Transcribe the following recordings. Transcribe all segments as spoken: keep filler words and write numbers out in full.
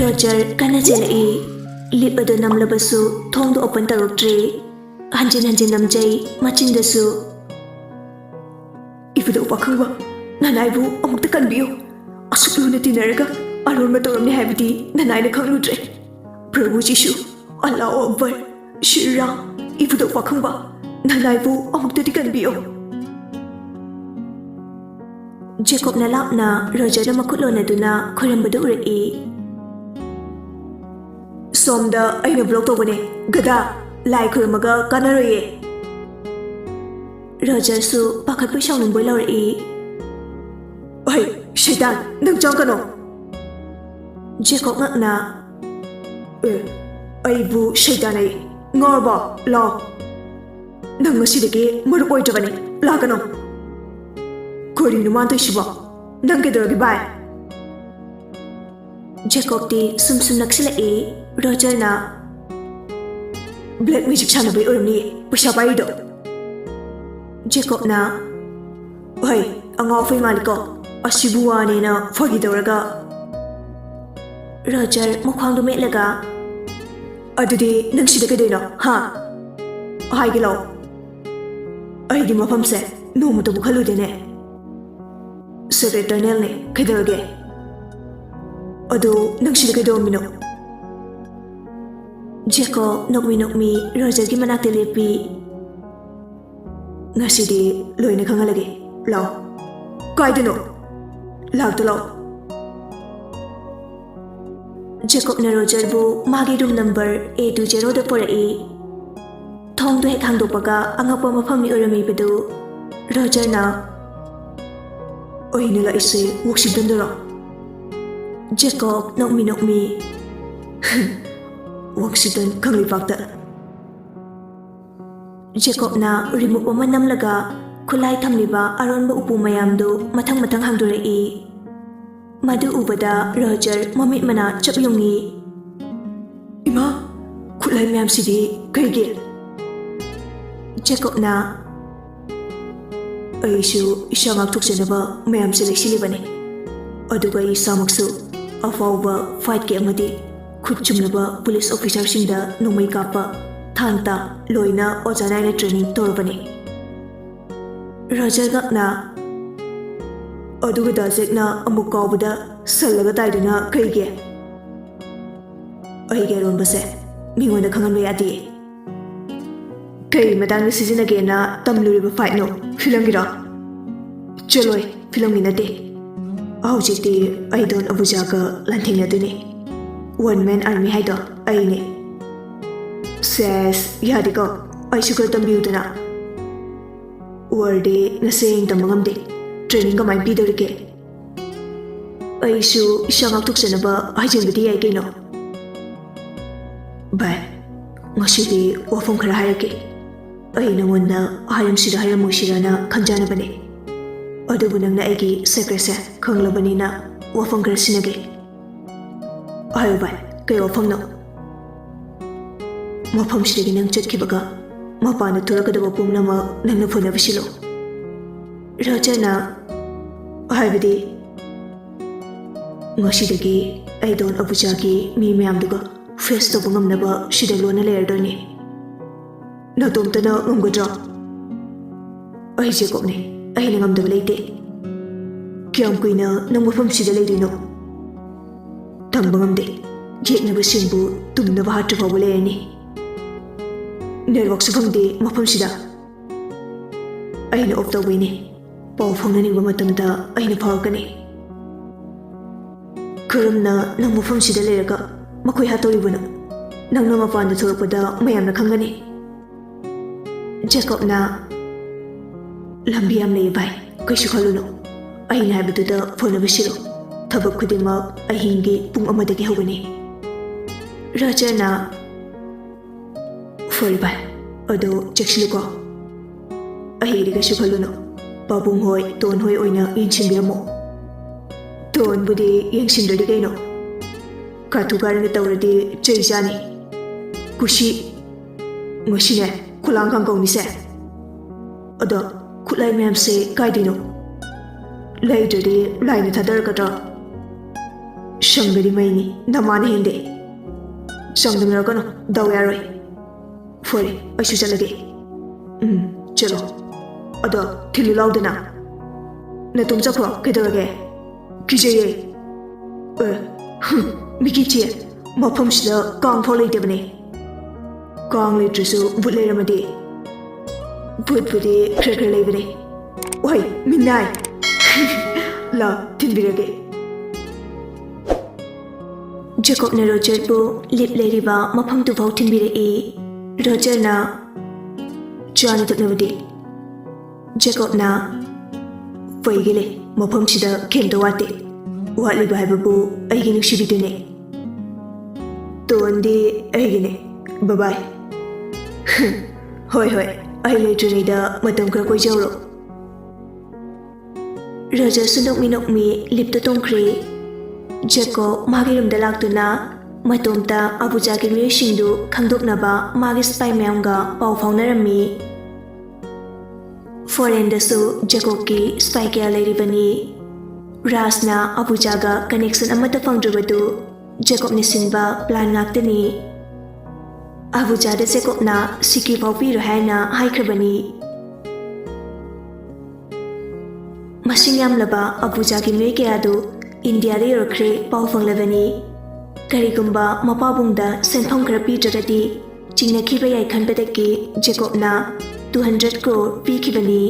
Roger ꯀꯟꯅ ꯆꯦꯜꯂꯛꯏ꯫ ꯂꯤꯞ ꯑꯗꯨ ꯅꯝꯂꯕꯁꯨ ꯊꯣꯡꯗꯨ open ꯇꯧꯔꯛꯇ꯭ꯔꯦ꯫ ꯍꯟꯖꯤꯟ ꯍꯟꯖꯤꯟ ꯅꯝꯖꯩ, ꯃꯆꯤꯟꯗꯁꯨ, "ꯏꯕꯨꯙꯧ ꯄꯥꯈꯪꯕ, ꯅꯅꯥꯏꯕꯨ ꯑꯃꯨꯛꯇ ꯀꯟꯕꯤꯌꯨ꯫ ꯑꯁꯨꯛ ꯂꯨꯅ ꯇꯤꯟꯅꯔꯒ ꯑꯔꯣꯟꯕ ꯇꯧꯔꯝꯅꯤ ꯍꯥꯏꯕꯗꯤ ꯅꯅꯥꯏꯅ ꯈꯪꯂꯨꯗ꯭ꯔꯦ꯫ ꯄ꯭ꯔꯚꯨ ꯖꯤꯁꯨ, ꯑꯜꯂꯥꯍꯨ ꯑꯛꯕꯔ, ꯁ꯭ꯔꯤ ꯔꯥꯝ, ꯏꯕꯨꯙꯧ ꯄꯥꯈꯪꯕ, ꯅꯅꯥꯏꯕꯨ ꯑꯃꯨꯛꯇꯗꯤ ꯀꯟꯕꯤꯌꯨ"꯫ ꯖꯦꯀꯣꯕꯅ ꯂꯥꯞꯅ ꯔꯣꯖꯔꯗ ꯃꯈꯨꯠ ꯂꯣꯟꯅꯗꯨꯅ ꯈꯣꯏꯔꯝꯕꯗꯨ ꯎꯔꯛꯏ꯫ "ꯁꯣꯝꯗ ꯑꯩꯅ ꯕ꯭ꯂꯣꯛ ꯇꯧꯕꯅꯦ, ꯒꯙꯥ꯫ ꯂꯥꯏ ꯈꯣꯏꯔꯝꯃꯒ ꯀꯥꯟꯅꯔꯣꯏꯌꯦ"꯫ ꯔꯣꯖꯔꯁꯨ ꯄꯥꯈꯠꯄꯣꯏ ꯁꯥꯎꯅꯤꯡꯕꯣꯏ ꯂꯧꯔꯛꯏ꯫ "ꯍꯩ, ꯁꯩꯇꯥꯟ, ꯅꯪ ꯆꯪꯉꯛꯀꯅꯣ"꯫ ꯖꯦꯀꯣꯕ ꯉꯛꯅ, "ꯑꯦ, ꯑꯩꯕꯨ ꯁꯩꯇꯥꯟ ꯑꯩ? ꯉꯥꯎꯔꯕꯣ? ꯂꯥꯛꯑꯣ꯫ ꯅꯪ ꯉꯁꯤꯗꯒꯤ ꯃꯔꯨꯞ ꯑꯣꯏꯗ꯭ꯔꯕꯅꯤ꯫ ꯂꯥꯛꯀꯅꯨ"꯫ "ꯀꯔꯤꯅꯣ ꯃꯥꯅ ꯇꯧꯏꯁꯤꯕꯣ? ꯅꯪ ꯀꯩꯗꯧꯔꯒꯦ ꯚꯥꯏ?" ꯖꯦꯀꯣꯕꯇꯤ ꯁꯨꯝ ꯁꯨꯝ ꯅꯛꯁꯤꯜꯂꯛꯏ꯫ ꯔꯣꯖꯔꯅ, "ꯕ꯭ꯂꯦꯛ ꯃꯦꯖꯤꯛ ꯁꯥꯟꯅꯕꯩ ꯑꯣꯏꯔꯝꯅꯤ ꯄꯩꯁꯥ ꯄꯥꯏꯔꯤꯗꯣ"꯫ ꯖꯦꯀꯣꯕꯅ, "ꯍꯣꯏ, ꯑꯉꯥꯎ ꯑꯐꯩ ꯃꯥꯜꯂꯤꯀꯣ, ꯑꯁꯤꯕꯨ ꯋꯥꯅꯦꯅ ꯐꯥꯒꯤ ꯇꯧꯔꯒ"꯫ ꯔꯣꯖꯔ ꯃꯈ꯭ꯋꯥꯡꯗꯣ ꯃꯦꯠꯂꯒ, "ꯑꯗꯨꯗꯤ ꯅꯪ ꯁꯤꯗ ꯀꯩꯗꯧꯔꯤꯅꯣ, ꯍꯥ? ꯍꯥꯏꯒꯦ ꯂꯥꯛꯑꯣ꯫ ꯑꯩꯗꯤ ꯃꯐꯝꯁꯦ ꯅꯣꯡꯃꯇꯕꯨ ꯈꯜꯂꯨꯗꯦꯅꯦ꯫ ꯁꯦꯀ꯭ꯔꯦꯠ ꯇꯅꯦꯜꯅꯦ, ꯀꯩꯗꯧꯔꯒꯦ? ꯑꯗꯣ ꯅꯪ ꯁꯤꯗ ꯀꯩꯗꯧꯔꯝꯃꯤꯅꯣ?" ꯖꯦꯀꯣꯕ ꯅꯣꯛꯃꯤ ꯅꯣꯛꯃꯤ ꯔꯣꯖꯔꯒꯤ ꯃꯅꯥꯛꯇ ꯂꯦꯞꯄꯤ꯫ "ꯉꯁꯤꯗꯤ ꯂꯣꯏꯅ ꯈꯪꯍꯜꯂꯒꯦ꯫ ꯂꯥꯛꯑꯣ꯫ ꯀꯥꯏꯗꯅꯣ? ꯂꯥꯛꯇ ꯂꯥꯛꯑꯣ"꯫ ꯖꯦꯀꯣꯕꯅ ꯔꯣꯖꯔꯕꯨ ꯃꯥꯒꯤ ꯔꯨꯝ ꯅꯝꯕꯔ ꯑꯦ ꯇꯨ ꯖꯦꯔꯣꯗ ꯄꯨꯔꯛꯏ꯫ ꯊꯣꯡꯗꯨ ꯍꯦꯛ ꯍꯥꯡꯗꯣꯛꯄꯒ ꯑꯉꯛꯄ ꯃꯐꯝꯅꯤ ꯑꯣꯏꯔꯝꯃꯤꯕꯗꯨ꯫ ꯔꯣꯖꯔꯅ, "ꯑꯩꯅ ꯂꯥꯛꯏꯁꯦ ꯋꯥꯁꯤꯡꯇꯟꯗꯔꯣ?" ꯖꯦꯀꯣꯕ ꯅꯣꯛꯃꯤ ꯅꯣꯛꯃꯤ, "ꯋꯥꯁꯤꯡꯇꯟ ꯀꯪꯂꯩꯄꯥꯛꯇ"꯫ ꯖꯦꯀꯣꯕꯅ ꯔꯤꯃꯣꯠ ꯑꯃ ꯅꯝꯂꯒ ꯈꯨꯠꯂꯥꯏ ꯊꯝꯂꯤꯕ ꯑꯔꯣꯟꯕ ꯎꯄꯨ ꯃꯌꯥꯝꯗꯨ ꯃꯊꯪ ꯃꯊꯪ ꯍꯥꯡꯗꯣꯔꯛꯏ꯫ ꯃꯗꯨ ꯎꯕꯗ ꯔꯣꯖꯔ ꯃꯃꯤꯠ ꯃꯅꯥ ꯆꯞ ꯌꯨꯡꯏ꯫ "ꯏꯃꯥ, ꯈꯨꯠꯂꯥꯏ ꯃꯌꯥꯝꯁꯤꯗꯤ ꯀꯩꯒꯤ?" ꯖꯦꯀꯣꯕꯅ, "ꯑꯩꯁꯨ ꯏꯁꯥ ꯉꯥꯛꯊꯣꯛꯆꯅꯕ ꯃꯌꯥꯝꯁꯦ ꯂꯩꯁꯤꯜꯂꯤꯕꯅꯤ, ꯑꯗꯨꯒ ꯑꯩ ꯏꯁꯥꯃꯛꯁꯨ ꯑꯐꯥꯎꯕ ꯐꯥꯏꯠꯀꯤ ꯑꯃꯗꯤ ꯈꯨꯠ ꯆꯨꯝꯂꯕ ꯄꯨꯂꯤꯁ ꯑꯣꯐꯤꯁꯥꯔꯁꯤꯡꯗ ꯅꯣꯡꯃꯩ ꯀꯥꯞꯄ, ꯊꯥꯡ ꯇꯥ ꯂꯣꯏꯅ ꯑꯣꯖꯥ ꯅꯥꯏꯅ ꯇ꯭ꯔꯦꯅꯤꯡ ꯇꯧꯔꯕꯅꯤ꯫ ꯔꯥꯖꯥ ꯉꯛꯅ, "ꯑꯗꯨꯒ ꯗꯥ ꯖꯦꯛꯅ ꯑꯃꯨꯛ ꯀꯥꯎꯕꯗ ꯁꯜꯂꯒ ꯇꯥꯏꯗꯨꯅ ꯀꯩꯒꯤ?" "ꯑꯩꯒꯤ ꯑꯔꯣꯟꯕꯁꯦ ꯃꯤꯉꯣꯟꯗ ꯈꯪꯍꯟꯕ ꯌꯥꯗꯦ꯫" "ꯀꯩ ꯃꯇꯥꯡꯗ ꯁꯤꯖꯤꯟꯅꯒꯦꯅ ꯇꯝꯂꯨꯔꯤꯕ ꯐꯥꯏꯠꯅꯣ? ꯐꯤꯂꯝꯒꯤꯔꯣ?" "ꯆꯠꯂꯣꯏ, ꯐꯤꯂꯝꯒꯤ ꯅꯠꯇꯦ꯫ ꯍꯧꯖꯤꯛꯇꯤ ꯑꯩ ꯗꯣꯟ ꯑꯕꯨꯖꯥꯒ ꯂꯥꯟꯊꯦꯡꯅꯗꯣꯏꯅꯦ꯫ ꯋꯥꯟ ꯃꯦꯟ ꯑꯥꯔꯃꯤ ꯍꯥꯏꯗꯣ ꯑꯩꯅꯦ꯫" "ꯁꯦꯁ, ꯌꯥꯗꯦꯀꯣ, ꯑꯩꯁꯨ ꯈꯔ ꯇꯝꯕꯤꯌꯨꯗꯅ꯫" "ꯋꯥꯔꯗꯤ ꯅꯁꯦꯡ ꯇꯝꯕ ꯉꯝꯗꯦ꯫ ꯇ꯭ꯔꯦꯅꯤꯡ ꯀꯃꯥꯏꯅ ꯄꯤꯗꯧꯔꯤꯒꯦ?" "ꯑꯩꯁꯨ ꯏꯁꯥ ꯉꯥꯛꯊꯣꯛꯆꯅꯕ ꯍꯥꯏꯖꯤꯟꯕꯗꯤ ꯌꯥꯏ ꯀꯩꯅꯣ꯫" "ꯚꯥꯏ, ꯉꯁꯤꯗꯤ ꯋꯥꯐꯝ ꯈꯔ ꯍꯥꯏꯔꯛꯀꯦ꯫ ꯑꯩ ꯅꯉꯣꯟꯗ ꯍꯥꯏꯔꯝꯁꯤꯔ ꯍꯥꯏꯔꯝꯃꯣꯏꯁꯤꯔꯅ ꯈꯟꯖꯥꯅꯕꯅꯦ꯫ ꯑꯗꯨꯕꯨ ꯅꯪꯅ ꯑꯩꯒꯤ ꯁꯦꯀ꯭ꯔꯦꯠꯁꯦ ꯈꯪꯂꯕꯅꯤꯅ ꯋꯥꯐꯝ ꯈꯔ ꯁꯤꯟꯅꯒꯦ꯫" "ꯍꯥꯏꯌꯨ ꯚꯥꯏ, ꯀꯩ ꯋꯥꯐꯝꯅꯣ?" "ꯃꯐꯝꯁꯤꯗꯒꯤ ꯅꯪ ꯆꯠꯈꯤꯕꯒ ꯃꯄꯥꯟꯗ ꯊꯣꯔꯛꯀꯗꯕ ꯄꯨꯝꯅꯃꯛ ꯅꯪꯅ ꯐꯅꯕ ꯁꯤꯜꯂꯣ꯫" ꯔꯥꯖꯥꯅ, "ꯍꯥꯏꯕꯗꯤ?" "ꯉꯁꯤꯗꯒꯤ ꯑꯩ ꯗꯣꯟ ꯑꯕꯨꯖꯥꯒꯤ ꯃꯤ ꯃꯌꯥꯝꯗꯨꯒ ꯐꯦꯁ ꯇꯧꯕ ꯉꯝꯅꯕ ꯁꯤꯗ ꯂꯣꯟꯅ ꯂꯩꯔꯗꯣꯏꯅꯦ꯫ ꯅꯇꯣꯝꯇꯅ ꯉꯝꯒꯗ꯭ꯔꯣ?" "ꯑꯩ ꯖꯦꯀꯣꯕꯅꯦ, ꯑꯩꯅ ꯉꯝꯗꯕ ꯂꯩꯇꯦ꯫" "ꯀꯌꯥꯝ ꯀꯨꯏꯅ ꯅꯪ ꯃꯐꯝꯁꯤꯗ ꯂꯩꯗꯣꯏꯅꯣ?" "ꯇꯝꯕ ꯉꯝꯗꯦ꯫ ꯌꯦꯛꯅꯕꯁꯤꯡꯕꯨ ꯇꯨꯝꯅꯕ ꯍꯥꯠꯇ꯭ꯔꯤ ꯐꯥꯎꯕ ꯂꯩꯔꯅꯤ꯫ ꯅꯦꯠꯋꯥꯛꯁꯨ ꯐꯪꯗꯦ ꯃꯐꯝꯁꯤꯗ꯫" "ꯑꯩꯅ ꯑꯣꯐ ꯇꯧꯕꯩꯅꯦ꯫ ꯄꯥꯎ ꯐꯥꯎꯅꯅꯤꯡꯕ ꯃꯇꯝꯗ ꯑꯩꯅ ꯐꯥꯎꯔꯛꯀꯅꯤ꯫" "ꯀꯔꯝꯅ ꯅꯪ ꯃꯐꯝꯁꯤꯗ ꯂꯩꯔꯒ ꯃꯈꯣꯏ ꯍꯥꯠꯇꯧꯔꯤꯕꯅꯣ? ꯅꯪꯅ ꯃꯄꯥꯟꯗ ꯊꯣꯛꯂꯛꯄꯗ ꯃꯌꯥꯝꯅ ꯈꯪꯒꯅꯤ꯫" ꯖꯦꯀꯣꯕꯅ, "ꯂꯝꯕꯤ ꯌꯥꯝ ꯂꯩꯌꯦ ꯚꯥꯏ, ꯀꯩꯁꯨ ꯈꯜꯂꯨꯅꯨ꯫ ꯑꯩꯅ ꯍꯥꯏꯕꯗꯨꯗ ꯐꯅꯕ ꯁꯤꯜꯂꯨ꯫ ꯊꯕꯛ ꯈꯨꯗꯤꯡꯃꯛ ꯑꯍꯤꯡꯒꯤ ꯄꯨꯡ ꯑꯃꯗꯒꯤ ꯍꯧꯒꯅꯤ꯫" ꯔꯥꯖꯥꯅ, "ꯐꯔꯦ ꯚꯥꯏ, ꯑꯗꯣ ꯆꯦꯛꯁꯤꯜꯂꯨꯀꯣ꯫ ꯑꯍꯤꯡꯗꯤ ꯀꯩꯁꯨ ꯈꯜꯂꯨꯅꯨ꯫ ꯄꯥꯕꯨꯡ ꯍꯣꯏ, ꯇꯣꯟ ꯍꯣꯏ ꯑꯣꯏꯅ ꯌꯦꯡꯁꯤꯟꯕꯤꯔꯝꯃꯣ꯫" "ꯇꯣꯟꯕꯨꯗꯤ ꯌꯦꯡꯁꯤꯟꯗ꯭ꯔꯗꯤ ꯀꯩꯅꯣ? ꯀꯥꯇꯨ ꯀꯥꯔꯟꯒ ꯇꯧꯔꯗꯤ ꯆꯩ ꯆꯥꯅꯤ꯫ ꯀꯨꯁꯤ, ꯉꯁꯤꯅꯦ ꯈꯨꯂꯥꯡ ꯀꯥꯡꯒꯧꯅꯤꯁꯦ꯫ ꯑꯗꯣ ꯈꯨꯠꯂꯥꯏ ꯃꯌꯥꯝꯁꯦ ꯀꯥꯏꯗꯩꯅꯣ? ꯂꯩꯗ꯭ꯔꯗꯤ ꯂꯥꯏꯅ ꯊꯥꯗꯔꯛꯀꯗ꯭ꯔꯣ?" ꯆꯪꯒꯗꯤ ꯃꯩꯅꯤ, ꯅꯃꯥꯅ ꯍꯦꯟꯗꯦ꯫ ꯆꯪꯗꯅꯔꯛꯀꯅꯨ, ꯗꯥꯎ ꯌꯥꯔꯣꯏ꯫ ꯐꯔꯦ, ꯑꯩꯁꯨ ꯆꯠꯂꯒꯦ꯫ ꯎꯝ, ꯆꯠꯂꯣ꯫ ꯑꯗꯣ ꯊꯤꯜꯂꯨ ꯂꯥꯎꯗꯅ꯫ ꯅꯇꯣꯝ ꯆꯠꯈ꯭ꯔꯣ, ꯀꯩꯗꯧꯔꯒꯦ? ꯀꯤꯖꯩꯌꯦ꯫ ꯑꯦ, ꯍꯨꯝ, ꯃꯤꯀꯤ ꯊꯤ, ꯃꯐꯝꯁꯤꯗ ꯀꯥꯡ ꯐꯥꯎ ꯂꯩꯇꯕꯅꯦ꯫ ꯀꯥꯡ ꯂꯩꯇ꯭ꯔꯁꯨ ꯚꯨꯠ ꯂꯩꯔꯝꯃꯗꯤ? ꯚꯨꯠꯄꯨꯗꯤ ꯈꯔ ꯈꯔ ꯂꯩꯕꯅꯦ꯫ ꯍꯣꯏ, ꯃꯤꯅꯥꯏ꯫ ꯂꯥ, ꯊꯤꯟꯕꯤꯔꯒꯦ꯫ ꯖꯦꯀꯣꯕꯅ ꯔꯣꯖꯔꯕꯨ ꯂꯤꯞ ꯂꯩꯔꯤꯕ ꯃꯐꯝꯗꯨꯐꯥꯎ ꯊꯤꯟꯕꯤꯔꯛꯏ꯫ ꯔꯣꯖꯔꯅ ꯆꯥꯅ ꯊꯛꯅꯕꯗꯤ? ꯖꯦꯀꯣꯕꯅ, ꯄꯩꯒꯦ ꯂꯩ, ꯃꯐꯝꯁꯤꯗ ꯀꯩꯝꯇ ꯋꯥꯠꯇꯦ꯫ ꯋꯥꯠꯂꯤꯕ ꯍꯥꯏꯕꯕꯨ ꯑꯩꯒꯤ ꯅꯨꯡꯁꯤꯕꯤꯗꯨꯅꯦ꯫ ꯇꯣꯟꯗꯤ ꯑꯩꯒꯤꯅꯦ꯫ ꯕꯕꯥꯏ꯫ ꯍꯣꯏ, ꯍꯣꯏ, ꯑꯩ ꯂꯩꯇ꯭ꯔꯤꯉꯩꯗ ꯃꯇꯝ ꯈꯔ ꯀꯣꯏꯖꯍꯧꯔꯣ꯫ ꯔꯣꯖꯔꯁꯨ ꯅꯣꯛꯃꯤ ꯅꯣꯛꯃꯤ ꯂꯤꯞꯇ ꯇꯣꯡꯈ꯭ꯔꯦ꯫ ꯖꯦꯀꯣꯕ ꯃꯥꯒꯤ ꯔꯨꯝꯗ ꯂꯥꯛꯇꯨꯅ ꯃꯇꯣꯝꯇ ꯑꯕꯨꯖꯥꯒꯤ ꯃꯤꯑꯣꯏꯁꯤꯡꯗꯨ ꯈꯪꯗꯣꯛꯅꯕ ꯃꯥꯒꯤ ꯁꯤꯄꯥꯏ ꯃꯌꯥꯝꯒ ꯄꯥꯎ ꯐꯥꯎꯅꯔꯝꯃꯤ꯫ ꯐꯣꯔꯦꯟꯗꯁꯨ ꯖꯦꯀꯣꯕꯀꯤ ꯁꯤꯄꯥꯏ ꯀꯌꯥ ꯂꯩꯔꯤꯕꯅꯤ꯫ ꯔꯥꯖꯅ ꯑꯕꯨꯖꯥꯒ ꯀꯅꯦꯛꯁꯟ ꯑꯃꯠꯇ ꯐꯪꯗ꯭ꯔꯕꯗꯨ ꯖꯦꯀꯣꯕꯅ ꯁꯤꯟꯕ ꯄ꯭ꯂꯥꯟ ꯉꯥꯛꯇꯅꯤ꯫ ꯑꯕꯨꯖꯥꯗ ꯖꯦꯀꯣꯕꯅ ꯁꯤꯀꯤ ꯐꯥꯎ ꯄꯤꯔꯣꯏ ꯍꯥꯏꯅ ꯍꯥꯏꯈ꯭ꯔꯕꯅꯤ꯫ ꯃꯁꯤꯡ ꯌꯥꯝꯂꯕ ꯑꯕꯨꯖꯥꯒꯤ ꯃꯤꯑꯣꯏ ꯀꯌꯥꯗꯨ ꯏꯟꯗꯤꯌꯥꯗ ꯌꯧꯔꯛꯈ꯭ꯔꯦ ꯄꯥꯎ ꯐꯪꯂꯕꯅꯤ꯫ ꯀꯔꯤꯒꯨꯝꯕ ꯃꯄꯥꯕꯨꯡꯗ ꯁꯦꯟꯐꯝ ꯈꯔ ꯄꯤꯗ꯭ꯔꯒꯗꯤ ꯆꯤꯡꯅꯈꯤꯕ ꯌꯥꯏ ꯈꯟꯕꯗꯒꯤ ꯖꯦꯀꯣꯕꯅ two hundred crore ꯄꯤꯈꯤꯕꯅꯤ꯫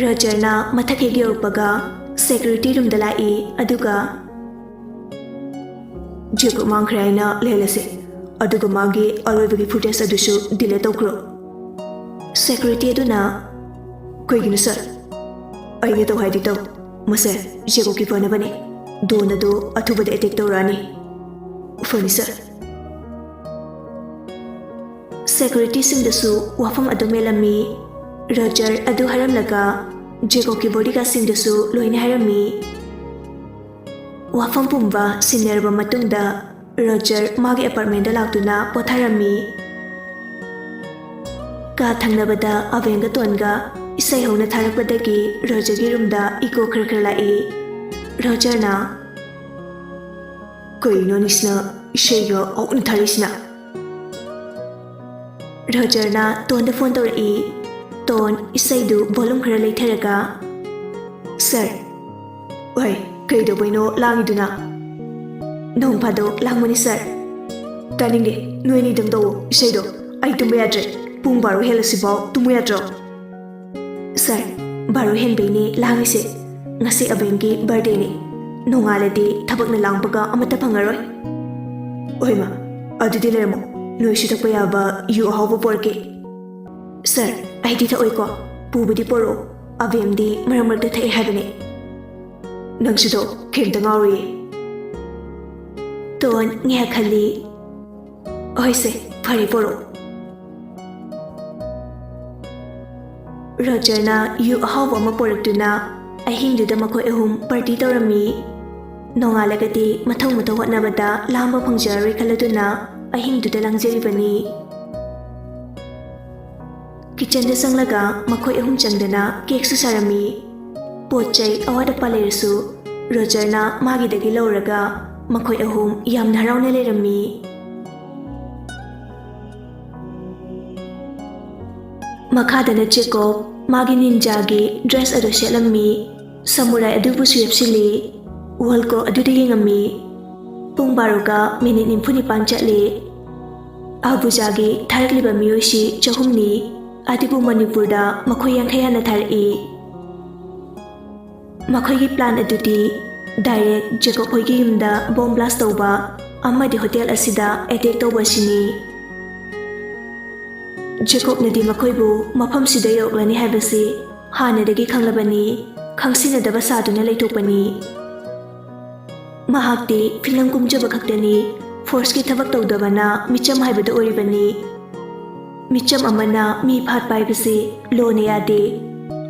ꯔꯣꯖꯔꯅ ꯃꯊꯛ ꯍꯦꯛ ꯌꯧꯔꯛꯄꯒ ꯁꯦꯀ꯭ꯌꯨꯔꯤꯇꯤ ꯔꯨꯝꯗ ꯂꯥꯛꯏ, ꯑꯗꯨꯒ ꯖꯦꯀꯣꯕ ꯃꯥꯡꯈ꯭ꯔꯦ ꯍꯥꯏꯅ ꯂꯩꯍꯜꯂꯁꯤ, ꯑꯗꯨꯒ ꯃꯥꯒꯤ ꯑꯔꯣꯏꯕꯒꯤ ꯐꯨꯇꯦꯖ ꯑꯗꯨꯁꯨ ꯗꯤꯂꯦꯠ ꯇꯧꯈ꯭ꯔꯣ꯫ ꯁꯦꯀ꯭ꯌꯨꯔꯤꯇꯤ ꯑꯗꯨꯅ, ꯀꯩꯒꯤꯅꯣ ꯁꯥꯔ? ꯑꯩꯅ ꯇꯧ ꯍꯥꯏꯗꯤ ꯇꯧ꯫ ꯃꯁꯦ ꯖꯦꯀꯣꯕꯀꯤ ꯐꯅꯕꯅꯤ꯫ ꯗꯣꯟ ꯑꯗꯨ ꯑꯊꯨꯕꯗ ꯑꯦꯇꯦꯛ ꯇꯧꯔꯛꯑꯅꯤ꯫ ꯐꯅꯤ ꯁꯥꯔ꯫ ꯁꯦꯀ꯭ꯌꯨꯔꯤꯇꯤꯁꯤꯡꯗꯁꯨ ꯋꯥꯐꯝ ꯑꯗꯨ ꯃꯦꯜꯂꯝꯃꯤ꯫ ꯔꯣꯖꯔ ꯑꯗꯨ ꯍꯥꯏꯔꯝꯂꯒ ꯖꯦꯀꯣꯕꯀꯤ ꯕꯣꯗꯤꯒꯥꯔꯗꯁꯤꯡꯗꯁꯨ ꯂꯣꯏꯅ ꯍꯥꯏꯔꯝꯃꯤ꯫ ꯋꯥꯐꯝ ꯄꯨꯝꯕ ꯁꯤꯟꯅꯔꯕ ꯃꯇꯨꯡꯗ ꯔꯣꯖꯔ ꯃꯥꯒꯤ ꯑꯦꯄꯥꯔꯠꯃꯦꯟꯗ ꯂꯥꯛꯇꯨꯅ ꯄꯣꯊꯥꯔꯝꯃꯤ꯫ ꯀꯥ ꯊꯪꯅꯕꯗ ꯑꯕꯦꯟꯒ ꯇꯣꯟꯒ ꯏꯁꯩ ꯍꯧꯅ ꯊꯥꯔꯛꯄꯗꯒꯤ ꯔꯣꯖꯔꯒꯤ ꯔꯨꯝꯗ ꯏꯀꯣ ꯈꯔ ꯈꯔ ꯂꯥꯛꯏ꯫ ꯔꯣꯖꯔꯅ, "ꯀꯩꯅꯣ ꯅꯤꯁꯅ ꯏꯁꯩꯒ ꯍꯧꯅ ꯊꯥꯔꯛꯏꯁꯤꯅ?" ꯔꯣꯖꯔꯅ ꯇꯣꯟꯗ ꯐꯣꯟ ꯇꯧꯔꯛꯏ꯫ ꯇꯣꯟ ꯏꯁꯩꯗꯨ ꯚꯣꯂꯨꯝ ꯈꯔ ꯂꯩꯊꯔꯒ, "ꯁꯥꯔ, ꯍꯣꯏ, ꯀꯩꯗꯧꯕꯩꯅꯣ ꯂꯥꯡꯉꯤꯗꯨꯅ?" "ꯅꯣꯡ ꯐꯥꯗꯣꯛ ꯂꯥꯡꯕꯅꯤ ꯁꯥꯔ꯫" "ꯇꯥꯅꯤꯡꯗꯦ, ꯅꯣꯏꯅꯤꯗꯪ ꯇꯧꯋꯣ ꯏꯁꯩꯗꯣ꯫ ꯑꯩ ꯇꯨꯝꯕ ꯌꯥꯗ꯭ꯔꯦ꯫ ꯄꯨꯡ ꯕꯥꯔꯣ ꯍꯦꯜꯂꯁꯤꯐꯥꯎ ꯇꯨꯝꯃꯨ ꯌꯥꯗ꯭ꯔꯣ?" "ꯁꯥꯔ, ꯕꯥꯔꯣ ꯍꯦꯟꯕꯩꯅꯦ ꯂꯥꯡꯉꯤꯁꯦ꯫ ꯉꯁꯤ ꯑꯕꯦꯝꯒꯤ ꯕꯥꯔꯗꯦꯅꯤ꯫ ꯅꯣꯡꯉꯥꯜꯂꯗꯤ ꯊꯕꯛꯅ ꯂꯥꯡꯕꯒ ꯑꯃꯠꯇ ꯐꯪꯉꯔꯣꯏ꯫" "ꯍꯣꯏꯃ, ꯑꯗꯨꯗꯤ ꯂꯩꯔꯝꯃꯣ꯫ ꯅꯣꯏꯁꯨ ꯊꯛꯄ ꯌꯥꯕ ꯌꯨ ꯑꯍꯥꯎꯕ ꯄꯣꯔꯛꯀꯦ꯫" "ꯁꯥꯔ, ꯑꯩꯗꯤ ꯊꯛꯑꯣꯏꯀꯣ꯫ ꯄꯨꯕꯗꯤ ꯄꯣꯔꯛꯑꯣ꯫ ꯑꯕꯦꯝꯗꯤ ꯃꯔꯛ ꯃꯔꯛꯇ ꯊꯛꯑꯦ ꯍꯥꯏꯕꯅꯦ꯫" "ꯅꯪꯁꯤꯗꯣ ꯀꯩꯝꯇ ꯉꯥꯎꯔꯣꯏꯌꯦ꯫" ꯇꯣꯟ ꯉꯥꯏꯍꯥꯛ ꯈꯜꯂꯤ꯫ "ꯍꯣꯏꯁꯦ, ꯐꯔꯦ, ꯄꯣꯔꯛꯑꯣ꯫" ꯔꯣꯖꯔꯅ ꯌꯨ ꯑꯍꯥꯎꯕ ꯑꯃ ꯄꯣꯔꯛꯇꯨꯅ ꯑꯍꯤꯡꯗꯨꯗ ꯃꯈꯣꯏ ꯑꯍꯨꯝ ꯄꯥꯔꯇꯤ ꯇꯧꯔꯝꯃꯤ꯫ ꯅꯣꯡꯉꯥꯜꯂꯒꯗꯤ ꯃꯊꯧ ꯃꯊꯧ ꯍꯣꯠꯅꯕꯗ ꯂꯥꯝꯕ ꯐꯪꯖꯔꯔꯣꯏ ꯈꯜꯂꯗꯨꯅ ꯑꯍꯤꯡꯗꯨꯗ ꯂꯥꯡꯖꯔꯤꯕꯅꯤ꯫ ꯀꯤꯆꯟꯗ ꯆꯪꯂꯒ ꯃꯈꯣꯏ ꯑꯍꯨꯝ ꯆꯪꯗꯅ ꯀꯦꯛꯁꯨ ꯁꯥꯔꯝꯃꯤ꯫ ꯄꯣꯠ ꯆꯩ ꯑꯋꯥꯠ ꯑꯄꯥ ꯂꯩꯔꯁꯨ ꯔꯣꯖꯔꯅ ꯃꯥꯒꯤꯗꯒꯤ ꯂꯧꯔꯒ ꯃꯈꯣꯏ ꯑꯍꯨꯝ ꯌꯥꯝꯅ ꯍꯔꯥꯎꯅ ꯂꯩꯔꯝꯃꯤ꯫ ꯃꯈꯥꯗꯅ ꯖꯦꯀꯣꯕ ꯃꯥꯒꯤ ꯅꯤꯟꯖꯥꯒꯤ ꯗ꯭ꯔꯦꯁ ꯑꯗꯨ ꯁꯦꯠꯂꯝꯃꯤ꯫ ꯁꯃꯨꯔꯥꯏ ꯑꯗꯨꯕꯨꯁꯨ ꯌꯦꯞꯁꯤꯜꯂꯤ꯫ ꯋꯥꯜ ꯀ꯭ꯂꯣꯛ ꯑꯗꯨꯗ ꯌꯦꯡꯉꯝꯃꯤ꯫ ꯄꯨꯡ ꯕꯥꯔꯣꯒ ꯃꯤꯅꯤꯠ ꯅꯤꯐꯨ ꯅꯤꯄꯥꯟ ꯆꯠꯂꯤ꯫ ꯑꯍꯨꯖꯥꯒꯤ ꯊꯥꯔꯛꯂꯤꯕ ꯃꯤꯑꯣꯏꯁꯤ ꯆꯍꯨꯝꯅꯤ, ꯑꯗꯨꯕꯨ ꯃꯅꯤꯄꯨꯔꯗ ꯃꯈꯣꯏ ꯌꯥꯡꯈꯩ ꯍꯥꯟꯅ ꯊꯥꯔꯛꯏ꯫ ꯃꯈꯣꯏꯒꯤ ꯄ꯭ꯂꯥꯟ ꯑꯗꯨꯗꯤ ꯗꯥꯏꯔꯦꯛ ꯖꯦꯀꯣꯕ ꯍꯣꯏꯒꯤ ꯌꯨꯝꯗ ꯕꯣꯝ ꯕ꯭ꯂꯥꯁ ꯇꯧꯕ ꯑꯃꯗꯤ ꯍꯣꯇꯦꯜ ꯑꯁꯤꯗ ꯑꯦꯇꯦꯛ ꯇꯧꯕ ꯑꯁꯤꯅꯤ꯫ ꯖꯦꯀꯣꯕꯅꯗꯤ ꯃꯈꯣꯏꯕꯨ ꯃꯐꯝꯁꯤꯗ ꯌꯧꯔꯛꯂꯅꯤ ꯍꯥꯏꯕꯁꯤ ꯍꯥꯟꯅꯗꯒꯤ ꯈꯪꯂꯕꯅꯤ, ꯈꯪꯁꯤꯟꯅꯗꯕ ꯁꯥꯗꯨꯅ ꯂꯩꯊꯣꯛꯄꯅꯤ꯫ ꯃꯍꯥꯛꯇꯤ ꯐꯤꯂꯝ ꯀꯨꯝꯖꯕ ꯈꯛꯇꯅꯤ, ꯐꯣꯔꯁꯀꯤ ꯊꯕꯛ ꯇꯧꯗꯕꯅ ꯃꯤꯆꯝ ꯍꯥꯏꯕꯗꯨ ꯑꯣꯏꯔꯤꯕꯅꯤ꯫ ꯃꯤꯆꯝ ꯑꯃꯅ ꯃꯤ ꯐꯥꯠꯄ ꯍꯥꯏꯕꯁꯤ ꯂꯣꯅ ꯌꯥꯗꯦ꯫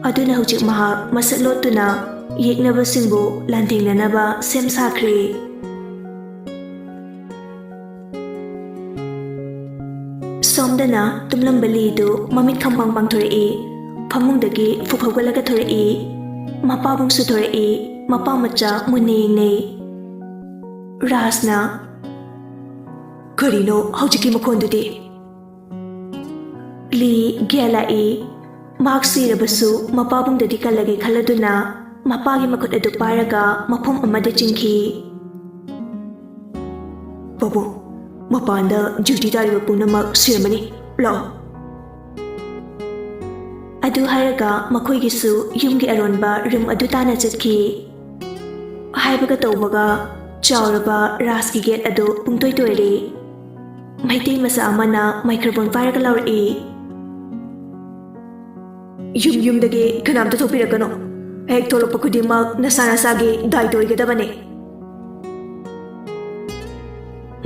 ꯑꯗꯨꯅ ꯍꯧꯖꯤꯛ ꯃꯍꯥꯛ ꯃꯁꯛ ꯂꯣꯠꯇꯨꯅ ꯌꯦꯛꯅꯕꯁꯤꯡꯕꯨ ꯂꯥꯟꯊꯦꯡꯅꯅꯕ ꯁꯦꯝ ꯁꯥꯈ꯭ꯔꯦ꯫ ꯁꯣꯝꯗꯅ ꯇꯨꯝꯂꯝꯕ ꯂꯤꯗꯨ ꯃꯃꯤꯠ ꯈꯪꯄꯥꯡ ꯄꯥꯡꯊꯣꯔꯛꯏ꯫ ꯐꯃꯨꯡꯗꯒꯤ ꯐꯨꯛ ꯍꯧꯒꯠꯂꯒ ꯊꯣꯔꯛꯏ꯫ ꯃꯄꯥꯕꯨꯡꯁꯨ ꯊꯣꯔꯛꯏ꯫ ꯃꯄꯥ ꯃꯆꯥ ꯃꯨꯟꯅ ꯌꯦꯡꯅꯩ꯫ ꯔꯥꯖꯅ, "ꯀꯔꯤꯅꯣ ꯍꯧꯖꯤꯛꯀꯤ ꯃꯈꯣꯟꯗꯨꯗꯤ?" ꯂꯤ ꯒ꯭ꯌꯥꯟ ꯂꯥꯛꯏ꯫ ꯃꯍꯥꯛ ꯁꯤꯔꯕꯁꯨ ꯃꯄꯥꯕꯨꯡꯗꯗꯤ ꯀꯜꯂꯒꯦ ꯈꯜꯂꯗꯨꯅ ꯃꯄꯥꯒꯤ ꯃꯈꯨꯠ ꯑꯗꯨ ꯄꯥꯏꯔꯒ ꯃꯐꯝ ꯑꯃꯗ ꯆꯤꯡꯈꯤ꯫ "ꯄꯥꯕꯨꯡ, ꯃꯄꯥꯟꯗ ꯗ꯭ꯌꯨꯇꯤ ꯇꯥꯔꯤꯕ ꯄꯨꯝꯅꯃꯛ ꯁꯤꯔꯝꯃꯅꯤ꯫ ꯂꯥꯛꯑꯣ꯫" ꯑꯗꯨ ꯍꯥꯏꯔꯒ ꯃꯈꯣꯏꯒꯤꯁꯨ ꯌꯨꯝꯒꯤ ꯑꯔꯣꯟꯕ ꯔꯨꯝ ꯑꯗꯨ ꯇꯥꯟꯅ ꯆꯠꯈꯤ꯫ ꯍꯥꯏꯕꯒ ꯇꯧꯕꯒ ꯆꯥꯎꯔꯕ ꯔꯥꯖꯀꯤ ꯒꯦꯠ ꯑꯗꯨ ꯄꯨꯡꯇꯣꯏ ꯇꯣꯏꯔꯦ꯫ ꯃꯩꯇꯩ ꯃꯆꯥ ꯑꯃꯅ ꯃꯥꯏꯀ꯭ꯔꯣꯐꯣꯟ ꯄꯥꯏꯔꯒ ꯂꯥꯎꯔꯛꯏ꯫ "ꯌꯨꯝ ꯌꯨꯝꯗꯒꯤ ꯀꯅꯥꯝꯇ ꯊꯣꯛꯄꯤꯔꯛꯀꯅꯨ꯫ ꯍꯦꯛ ꯊꯣꯛꯂꯛꯄ ꯈꯨꯗꯤꯡꯃꯛ ꯅꯁꯥ ꯅꯁꯥꯒꯤ ꯗꯥꯏꯇ ꯑꯣꯏꯒꯗꯕꯅꯤ꯫"